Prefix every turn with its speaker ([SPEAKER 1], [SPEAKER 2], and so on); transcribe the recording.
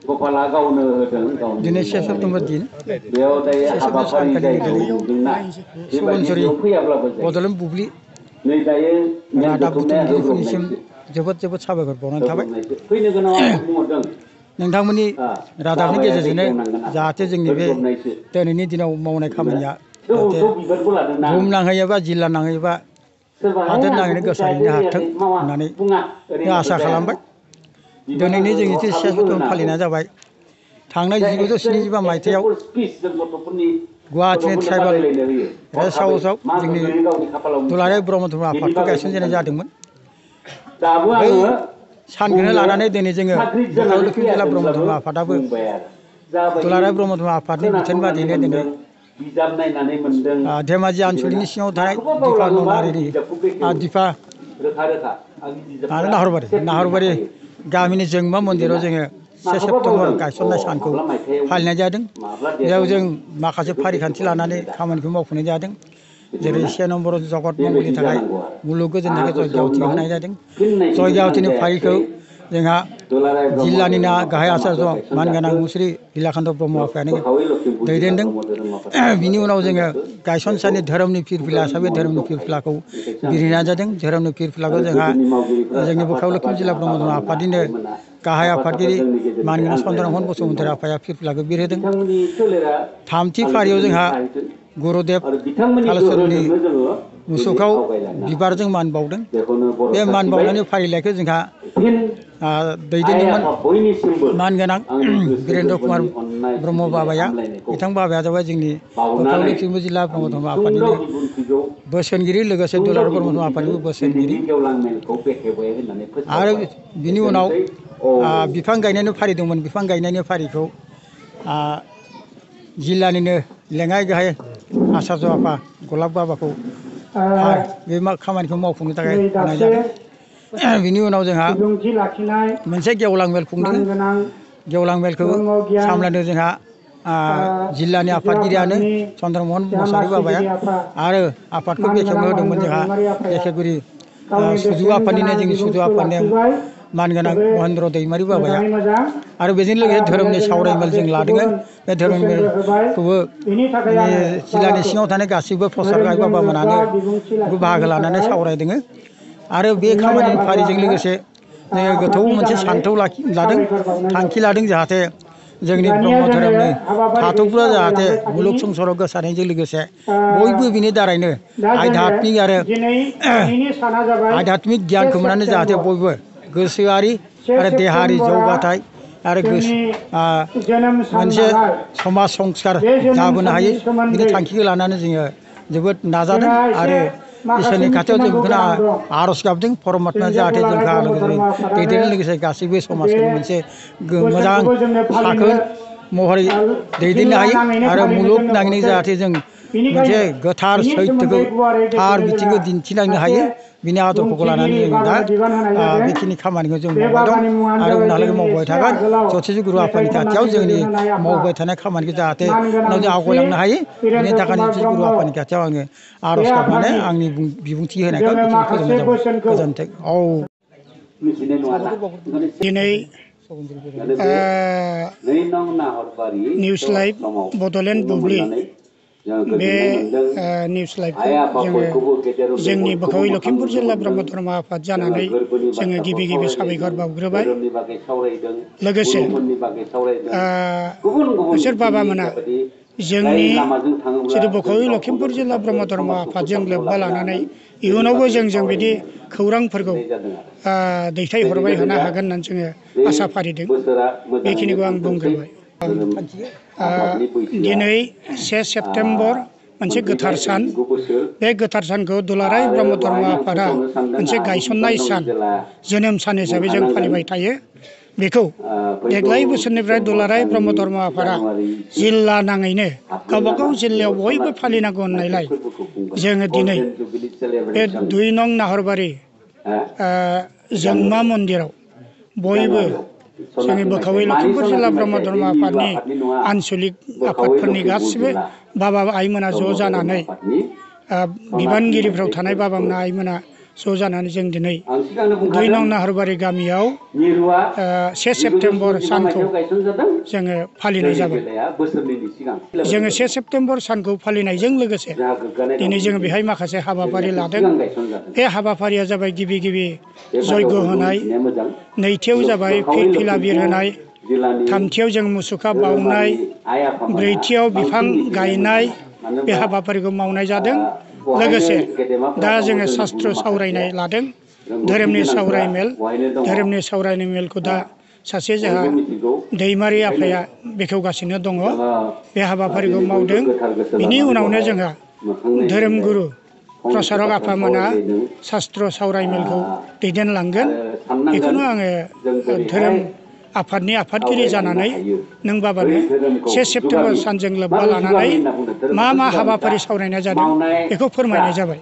[SPEAKER 1] दिनै 6 सेप्तेम्बर दिन 6 सेप्तेम्बर सानखालि सुबुनसुरि बड'लेण्ड बुब्लि रादाब बुथुमगिरिफोरनिसिम जोबोद साबायखर बावनाय थाबाय। नोंथांमोननि रादाबनि गेजेरजोंनो जाहाथे जोंनि बे दिनैनि दिनाव मावनाय खामानिया जाहाथे बुहुम नाङै एबा जिल्ला नाङै एबा हादोर नाङैनो गोसारहैनो हाथों होननानै आसा खालामबाय। दिनैनि जोंनि 6 सेप्तेम्बर फालिनाया जाबाय थांनाय 1975 मायथाइयाव गुवाहाटीनि ट्राइबेल रेस्ट हाउसआव जोंनि दुलाराय ब्रह्म धर्म आफादखौ गायसनजेननाय जादोंमोन। बै सानखौनो लानानै दिनै जोङो बोखाव लोखोम जिल्ला ब्रह्म धर्म आफादाबो दुलाराय ब्रह्म धर्म आफादनि बिथोन बादियैनो दिनै धेमाजि आनसलिकनि सिङाव थानाय दिफा ननारिनि दिफा आरो नाहरबारि गामिनि जोंमा मन्दिराव जोङो 6 सेप्तेम्बर गायसननाय सानखौ फालिनाय जादों। बेयाव जों माखासे फारिखान्थि लानानै खामानिखौ मावफुंनाय जादों। जेरै 1 नम्बर जगत मंगलनि थाखाय मुलुग गोजोननि थाखाय जयग आहुति होनाय जादों। जयग आहुतिनि फारिखौ जोंहा जिल्लानिनो गाहाय आचार्य मानगोनां मुस्रि लीलाकान्त ब्रह्म आफायानो दैदेनदों। बिनि उनाव जोङो गायसनसानि धोरोमनि फिरफिला हिसाबै धोरोमनि फिरफिलाखौ बिरहोनाय जादों। धोरोमनि फिरफिलाखौ जोंहा जोंनि बोखाव लोखोम जिल्ला ब्रह्म धर्म आफादनिनो गाहाय आफादगिरि मानगोनां चन्द्रमोहन बसुमतारी आफाया फिरफिलाखौ बिरहोदों। थामथि फारियाव जोंहा गुरुदेव कालिचरननि मुसुखायाव बिबारजों मान बावदों। बे मान बावनायनि फारिलाइखौ जोंहा दैदेनदोंमोन मानगोनां बिरेन्द्र कुमार ब्रह्म बाबाया। बिथां बाबाया जाबाय जोंनि बोखाव लोखोम जिल्ला ब्रह्म धर्म आफादनिनो बोसोनगिरि लोगोसे दुलाराय ब्रह्म धर्म आफादनिबो बोसोनगिरि। आरो बिनि उनाव बिफां गायनायनि फारि दंमोन। बिफां गायनायनि फारिखौ जिल्लानिनो लेङाइ गाहाय आचार्य आफा गलाब बाबाखौ बे खामानिखौ मावफुंनो थाखाय होनाय जादों। बिनि उनाव जोंहा मोनसे गेवलां मेल खुंदों। गेवलां मेलखौ सामलायदों जोंहा जिल्लानि आफादगिरियानो चन्द्रमोहन मुसाहारि बाबाया। आरो आफादखौ बेखेवनो होदोंमोन जोंहा एखेगुरि सुजु आफादनिनो जोंनि सुजु आफादनि मानगोनां महेन्द्र दैमारि बाबाया। आरो बेजों लोगोसे धोरोमनि सावरायमेल जों लादों। बे धोरोमखौबो जिल्लानि सिङाव थानाय गासैबो प्रसार गाय बाबामोनानो बाहागो लानानै सावरायदों। आरो बे खामानिनि फारिजों लोगोसे जोङो गोथौ मोनसे सान्थौ लादों, थांखि लादों जाहाथे जोंनि ब्रह्म धोरोमनि थाथौफ्रा जाहाथे मुलुग संसाराव गोसारनायजों लोगोसे बयबो बिनि दारैनो आध्यात्मिक आरो आध्यात्मिक गियानखौ मोननानै जाहाथे बयबो गोसोआरि आरो देहायारि जौगाथाय आरो मोनसे समाज संस्कार जाबोनो हायो। बिनि थांखिखौ लानानै जोङो जोबोद नाजादों आरो इसोरनि खाथियाव जों बेखौनो आर'ज गाबदों परमात्माया जाहाथे जोंखौ दैदेननो लोगोसे गासैबो समाजखौ मोनसे मोजां साखोन महरै दैदेननो हायो आरो मुलुगनाङैनो जाहाथे जों मोनसे गोथार सैथोखौ थार बिथिंखौ दिन्थिलांनो हायो। बिनि आदर्शखौ लानानै जों दा बेखिनि खामानिखौ जों मावबाय दं आरो उनहालागै मावबाय थागोन। जथेजो गुरु आफानि खाथियाव जोंनि मावबाय थानाय खामानिखौ जाहाथे उनाव जों आवगायलांनो हायो। बिनि थाखायनो जथेजो गुरु आफानि खाथियाव आङो आर'ज गाबनानै आंनि बिबुंथि होनायखौ बेखिनि फोजोबनाय जाबाय। गोजोन्थों।
[SPEAKER 2] दिनै निउस लाइभ बड'लेण्ड बुब्लि बे निउस लाइभखौ जोङो जोंनि बोखाव लखिमपुर जिल्ला ब्रह्म धर्म आफाद जानानै जोङो गिबि साबायखर बावग्रोबाय। लोगोसे बिसोर बाबामोना जोंनि जितु बोखाव लखिमपुर जिल्ला ब्रह्म धर्म आफादजों लोब्बा लानानै इयुनावबो जों बिदि खौरांफोरखौ दैथायहरबाय होनो हागोन होननानै जोङो आसा फारिदों। बेखिनिखौ आं बुंग्रोबाय। दिनै 1 सेप्तेम्बर मोनसे गोथार सान। बे गोथार सानखौ दुलाराय ब्रह्म धर्म आफादा मोनसे गायसननाय सान, जोनोम सान हिसाबै जों फालिबाय थायो। बेखौ देग्लाय बोसोरनिफ्राय दुलाराय ब्रह्म धर्म आफादा जिल्ला नाङैनो गावबागाव जिल्लायाव बयबो फालिनांगौ होननायलाय जोङो दिनै बे 2 नं नाहरबारि जोंमा मन्दिराव बयबो जोंनि बोखाव लखिमपुर जिल्ला ब्रह्म धर्म आफादनि आन्सलिक आफादफोरनि गासिबो बाबा आइमोना ज' जानानै बिबानगिरिफ्राव थानाय बाबामोना आइमोना ज' जानानै जों दिनै 2 नं नाहरबारि गामियाव 1 सेप्तेम्बर सानखौ जोङो फालिनाय जाबाय। जोङो 1 सेप्तेम्बर सानखौ फालिनायजों लोगोसे दिनै जोङो बेहाय माखासे हाबाफारि लादों। बे हाबाफारिया जाबाय गिबि जयग' होनाय, नैथियाव जाबाय खैला बिर होनाय, थामथियाव जों मुसुखा बाउनाय, ब्रैथियाव बिफां गायनाय बे हाबाफारिखौ मावनाय जादों। लोगोसे दा जोङो शास्त्र सावरायनाय लादों, धोरोमनि सावरायनाय मेलखौ दा सासे जोंहा दैमारि आफाया बेखेवगासिनो दङ। बे हाबाफारिखौ मावदों। बिनि उनावनो जोंहा धोरोमगुरु प्रसारक आफामोना शास्त्र सावरायमेलखौ दैदेनलांगोन। बेखौनो आङो धोरोम आफादनि आफादगिरि जानानै नों बाबानो 1 सेप्तेम्बर सानजों लोब्बा लानानै मा हाबाफारि सावरायनाय जादों बेखौ फोरमायनाय जाबाय।